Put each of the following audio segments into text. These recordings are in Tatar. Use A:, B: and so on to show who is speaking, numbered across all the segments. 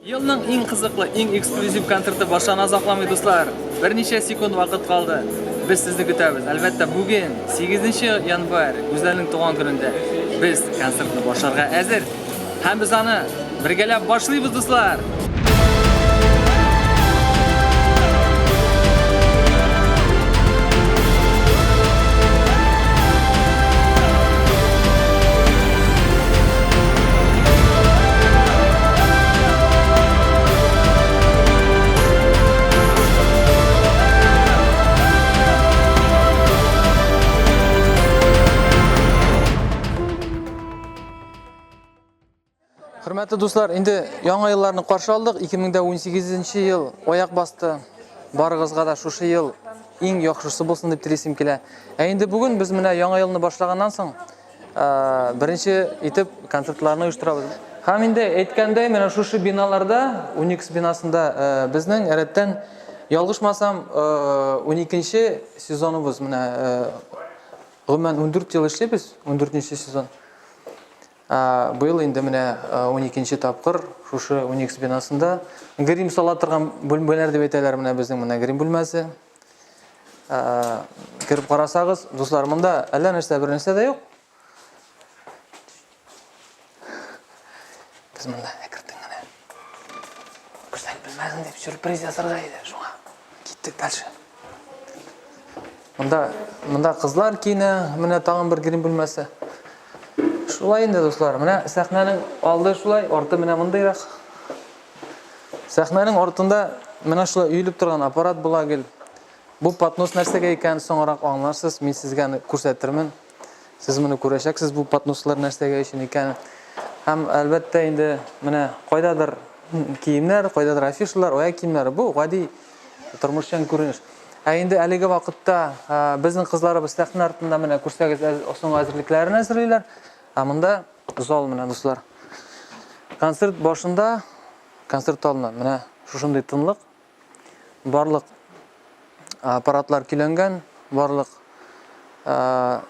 A: Елның иң кызыклы, иң эксклюзив концерты башлана озакламый, дуслар. Берничә секунд вакыт калды. Без сезне көтәбез. Әлбәттә, бүген, 8 январь, Гүзәлнең туган көнендә без концертны башларга әзер. Һәм без аны бергәләп башлыйбыз, дуслар! Хөрмәтле дуслар, инде яңа елларны каршы алдык. 2018 ел аяк басты. Барыгызга да шушы ел иң яхшысы булсын дип телисем килә. Ә инде бүген без менә яңа елны башлаганнан соң беренче итеп концертларны оештырабыз. Һәм инде әйткәндәй, менә шушы биналарда, Уникс бинасында безнең рәттән ялгышмасам, 12 сезоныбыз менә гомумән 14 ел эшлибез, 14 сезон. Быел инде менә 12 тапкыр шушы Уникс бинасында грим сала торган бүлмәләр дип әйтәләр, менә безнең менә грим бүлмәсе. Кереп карасагыз, дуслар, монда әллә нәрсә, бер нәрсә дә юк. Без монда әкертен генә күрсәк белмәсен дип сюрприз ясарга иде, шуңа киттек дальше. Монда, монда кызлар киенә, менә тагын бер грим бүлмәсе. Шулай инде, дуслар, менә сәхнәнең алды шулай, арты менә мондыйрак. Сәхнәнең артында менә шулай өелеп торган аппарат була гел. Бу поднос нәрсәгә икәнен соңрак аңларсыз, мин сезгә аны күрсәтермен. Сез моны күрәчәксез, бу поднослар нәрсәгә өчен икәнен. Һәм, әлбәттә, инде менә кайдадыр киемнәр, кайдадыр афишалар, аяк киемнәре. Бу гади тормышчан күренеш. Ә инде әлеге вакытта безнең кызларыбыз сәхнә артында менә күрсәгез, соңгы әзерлекләрен әзерлиләр. Ә монда зал менә, дуслар. Концерт башында, концерт алдыннан менә шушындый тынлык. Барлык аппаратлар көйләнгән, барлык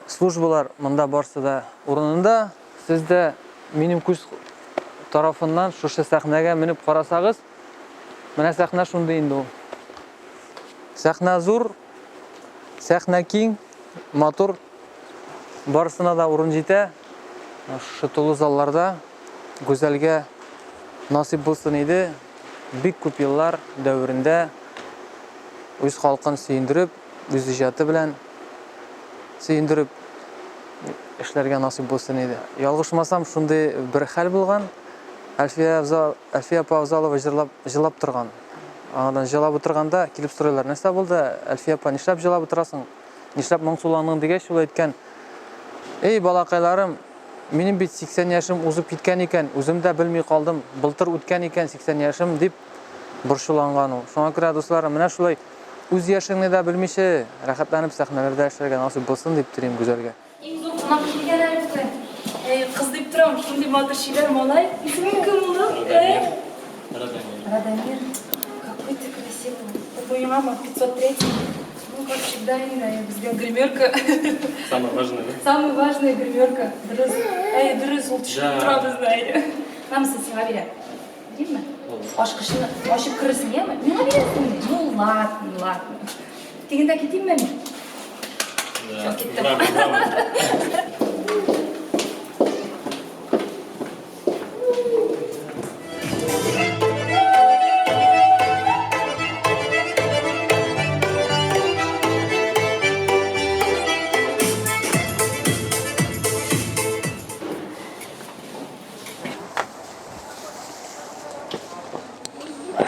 A: службалар монда барсы да урынында. Сез дә минем күз тарафыннан шушы сәхнәгә менеп карасагыз, менә сәхнә шундый инде ул. Сәхнә зур, сәхнә киң, матур. Барысына да урын җитә. Шушы тулы залларда Гүзәлгә насыйп булсын иде. Бик күп еллар дәверендә үз халкын сөендереп, үз иҗаты белән сөендереп эшләргә насыйп булсын иде. Ялгышмасам, шундый бер хәл булган. Әлфия Авзал, Әлфия апа Авзалова җырлап, җылап торган. Аңардан җылап утырганда килеп сорыйлар, нәрсә булды, Әлфия апа, нишләп җылап утырасың? Нишләп моңсуландың дигәч, ул әйткән, Эй, балакайларым, минем бит 80 яшем узып киткән икән, үзем дә белми калдым, былтыр үткән икән 80 яшем, дип борчуланган ул. Шуңа күрә, дусларым, менә шулай үз яшеңне дә белмичә, рәхәтләнеп сәхнәләрдә эшләргә насыйп булсын дип телим Гүзәлгә.
B: Иң зур кунак килгән әле бүген. Әй, кыз дип торам, шундый матур чибәр малай. Исемең кем, улым?
C: Радамир. Радамир.
B: Радамир, какой ты красивый. Укуеңамы? 503. Ну, как всегда, инде, безгә гримерка.
C: Самое важное, да?
B: Самое важное гримерка. Дөрес. Әй, дөрес, ул төшереп тора безне, әй. Намысын сиңа бирә. Димме? Ачкычны ачып керерсең, яме? Миңа бирәсеңме? Ну, ладно, ладно. Тегендә китимме мин?
C: Да, киттем.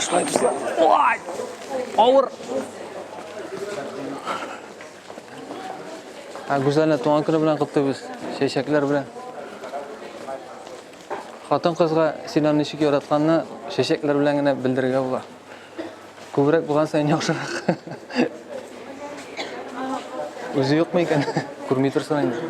A: Шулай, дуслар. Ой! Авыр. Ә Гүзәлне туган көне белән котлыйбыз. Чәчәкләр белән. Хатын-кызга син аны ничек яратканны чәчәкләр белән генә белдерергә була. Күбрәк булган саен яхшырак. Үзе юкмы икән? Күрми торсын инде.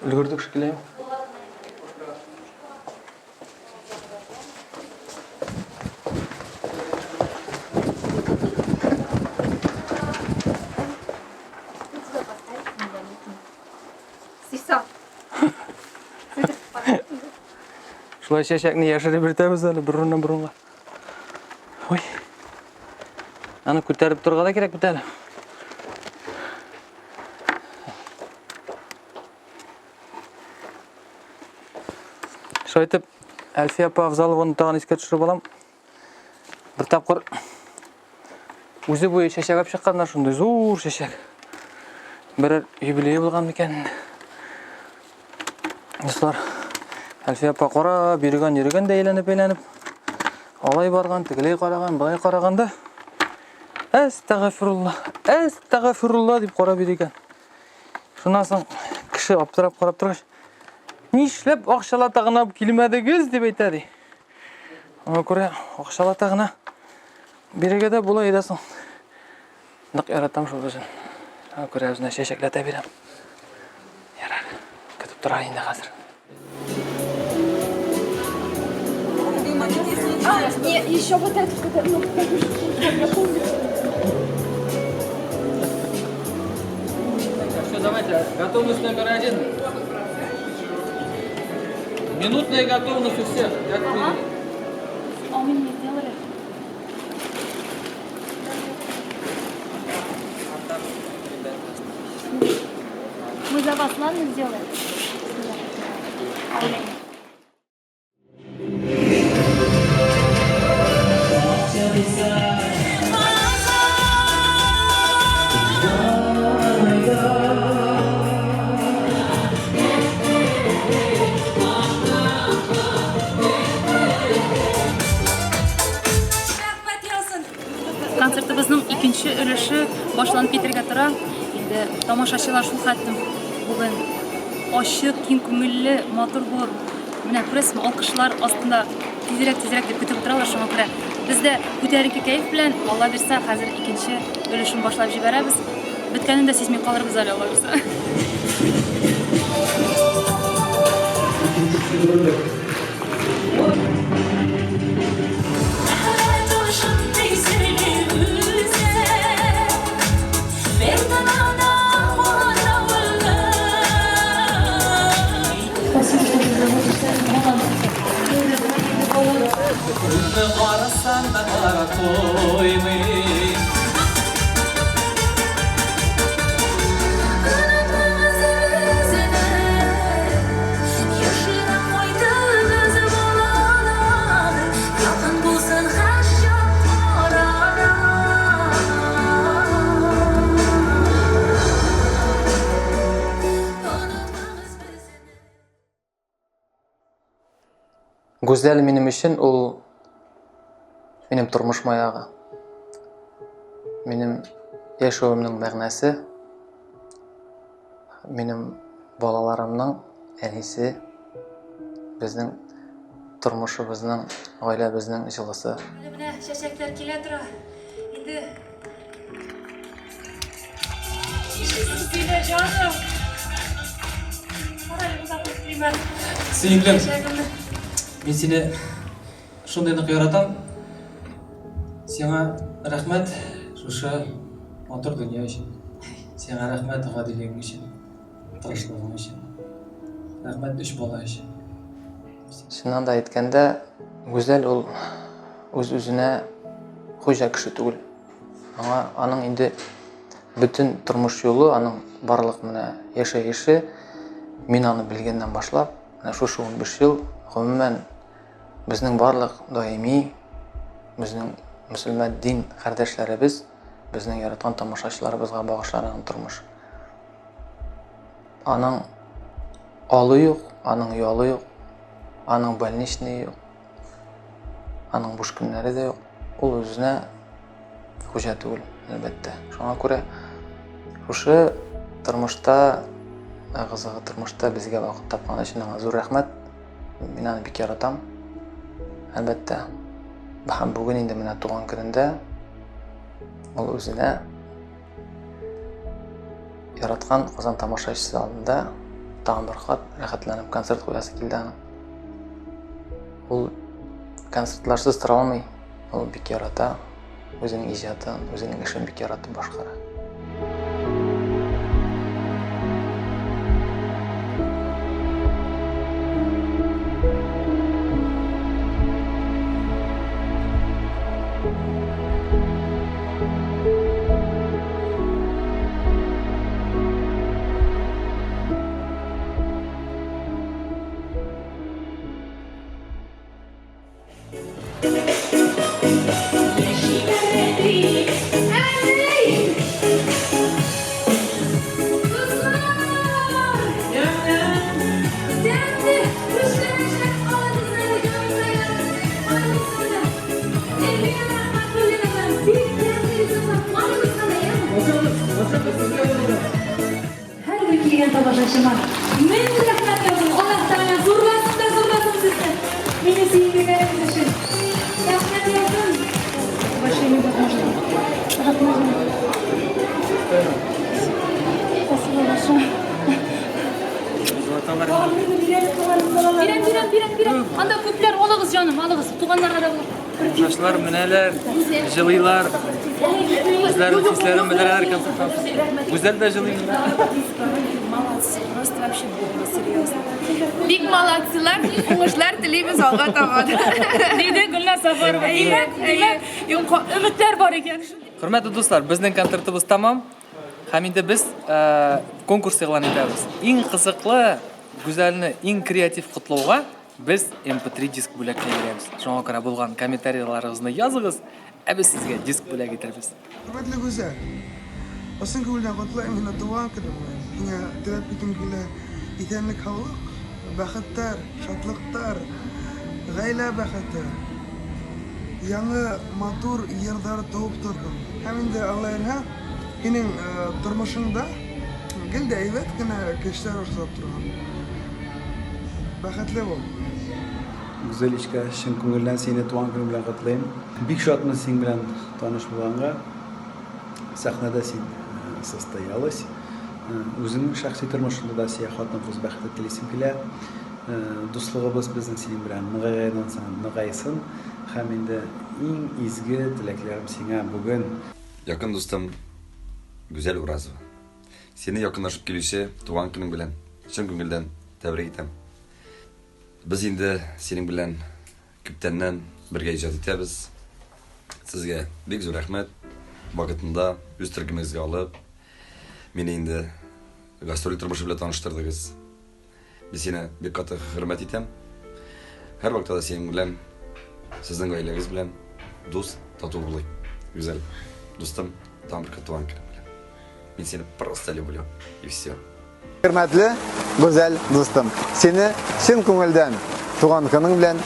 A: Өлгердек шикелле. Шулай чәчәкне яшереп йөртәбез әле бер урыннан бер урынга. Ой. Аны күтәреп торырга да кирәк бит әле. Шулай итеп, Әлфия апа Авзалованы тагын искә төшереп алам. Бер тапкыр үзе буе чәчәк алып чыкканнар, шундый зур чәчәк. Берәр юбилее булган микән? Дуслар, Әлфия апа карап йөргән, йөргән дә әйләнеп-әйләнеп. Алай барган, тегеләй караган, былай караган да. Әстәгъфирулла, әстәгъфирулла дип карап йөри икән. Шуннан соң кеше аптырап карап торгач, нишләп акчалата гына килмәдегез дип әйтә ди. Аңа күрә акчалата гына бирергә дә була иде соң. Нык яратам шул үзен. Аңа күрә үзенә чәчәкләтә бирәм. Ярар, көтеп тора инде хәзер.
D: А, не, еще вот этот, который, ну, я помню.
A: Все, давайте, готовность номер один. Минутная готовность у всех. Как ага.
B: А мы не сделали. Мы за вас, ладно, сделаем? Концертыбызның икенче өлеше башланып китергә тора. Инде тамашачылар шул хәтлем бүген ачык, киң күңелле, матур булып, менә күрәсезме, алкышлар астында тизрәк, тизрәк дип көтеп утыралар, шуңа күрә без дә күтәренке кәеф белән, Алла бирсә, хәзер икенче өлешен башлап җибәрәбез. Беткәнен дә сизми калырбыз әле, Алла бирсә.
A: Гүзәл минем өчен ул минем тормыш маягы. Минем яшәвемнең мәгънәсе, минем балаларымның әнисе, безнең тормышыбызның, гаиләбезнең җылысы.
B: Әле менә чәчәкләр килә тора. Инде Ишетсен җаным. Кара әле озак үтмиме.
A: Сөеклем. Мин сине шундый нык яратам. Сиңа рәхмәт шушы матур дөнья өчен. Сиңа рәхмәт гадилегең өчен, тырышлыгың өчен. Рәхмәт өч бала өчен. Чыннан да әйткәндә, Гүзәл ул үз-үзенә хуҗа кеше түгел. Аңа аның инде бөтен тормыш юлы, аның барлык менә яшәеше, мин аны белгәннән башлап, менә шушы 15 ел, гомумән, безнең барлык даими, безнең мөселман дин кардәшләребез, безнең яраткан тамашачыларыбызга багышланган тормыш. Аның алы юк, аның ялы юк, аның больничные юк, аның буш көннәре дә юк. Ул үзенә хуҗа түгел, әлбәттә. Шуңа күрә шушы тормышта, ыгы-зыгы тормышта безгә вакыт тапкан өчен аңа зур рәхмәт. Мин аны бик яратам. Әлбәттә. Һәм бүген инде менә туган көнендә ул үзенә яраткан Казан тамашачысы алдында тагын бер кат рәхәтләнеп концерт куясы килде аның. Ул концертларсыз тора алмый. Ул бик ярата үзенең иҗатын, үзенең эшен бик яратып башкара.
B: Һәрбер килгән тамашачыма мең рәхмәт яусын. Аллаһ Тәгалә зурласын да зурласын сезне. Мине сөендергәнегез өчен. Рәхмәт яусын. Больше невозможно. Рәхмәт. Спасибо большое. Бирәм, бирәм, бирәм, бирәм. Анда күпләр, алыгыз, җаным, алыгыз. Туганнарга да булыр.
A: Тамашачылар менәләр, җылыйлар. Үзләренең хисләрен белдерәләр концерттан. Гүзәл дә җылый менә.
D: Молодцы, просто вообще бомба, серьезно.
E: Бик молодцылар, уңышлар телибез алга таба.
B: Диде Гөлназ Сафарова. Димәк, димәк, өметләр бар икән.
A: Хөрмәтле дуслар, безнең концертыбыз тәмам. Һәм инде без конкурс игълан итәбез. Иң кызыклы, Гүзәлне иң креатив котлауга без MP3 диск бүләккә бирәбез. Шуңа күрә булган комментарийларыгызны языгыз, ә без сезгә диск бүләк итәрбез.
F: Хөрмәтле Гүзәл, ысын күңелдән котлыйм сине туган көнең белән. Сиңа теләп китем килә исәнлек, һаулык, бәхетләр, шатлыклар, гаилә бәхете, яңа матур еллар туып торсын. Һәм инде Алла бирһә, синең тормышыңда гел дә әйбәт кенә кешеләр очрап торган. Бәхетле бул.
G: Гүзәлечка, чын күңелдән сине туган көнең белән котлыйм. Бик шатмын синең белән таныш булганга. Сәхнәдә син состоялась. Үзеңнең шәхси тормышыңда да сиңа хатын-кыз бәхете телисем килә. Дуслыгыбыз безнең синең белән ныгайганнан соң ныгайсын. Һәм инде иң изге теләкләрем сиңа бүген.
H: Якын дустым Гүзәл Уразова. Сине якынлашып килүче туган көнең белән чын күңелдән тәбрик итәм. Без инде синең белән күптәннән бергә иҗат итәбез. Сезгә бик зур рәхмәт. Вакытында үз төркемегезгә алып, мине инде гастроль тормышы белән таныштырдыгыз. Мин сине бик каты хөрмәт итәм. Һәрвакытта да синең белән, сезнең гаиләгез белән дус, тату булыйк. Гүзәл, дустым, тагын бер кат туган көнең белән. Мин сине просто люблю. И все.
I: Хөрмәтле Гүзәл дустым, сине чын күңелдән туган көнең белән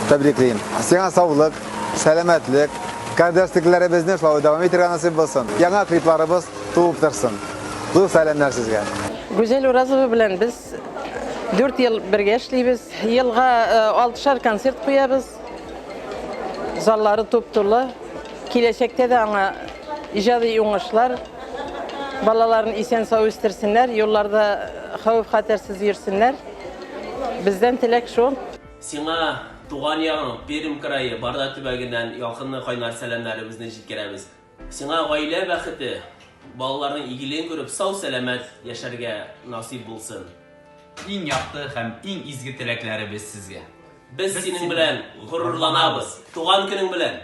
I: тәбриклим. Сиңа саулык, сәламәтлек, кардәшлекләребезне шулай дәвам итәргә насыйп булсын. Яңа клипларыбыз туып торсын. Зур сәламнәр сезгә.
J: Гүзәл Уразова белән без 4 ел бергә эшлибез. Елга 6-шар концерт куябыз. Заллары туп-тулы. Киләчәктә дә аңа иҗади уңышлар, балаларын исән-сау үстерсеннәр, юлларда хәвеф-хәтәрсез йөрсеннәр. Бездән теләк шул.
K: Сиңа туган ягың, Пермь крае, Барда төбәгеннән якынны кайнар сәламнәребезне җиткерәбез. Сиңа гаилә бәхете, балаларның игелеген күреп, сау-сәламәт яшәргә насыйп булсын.
L: Иң якты һәм иң изге теләкләребез сезгә.
K: Без синең белән горурланабыз. Туган көнең белән!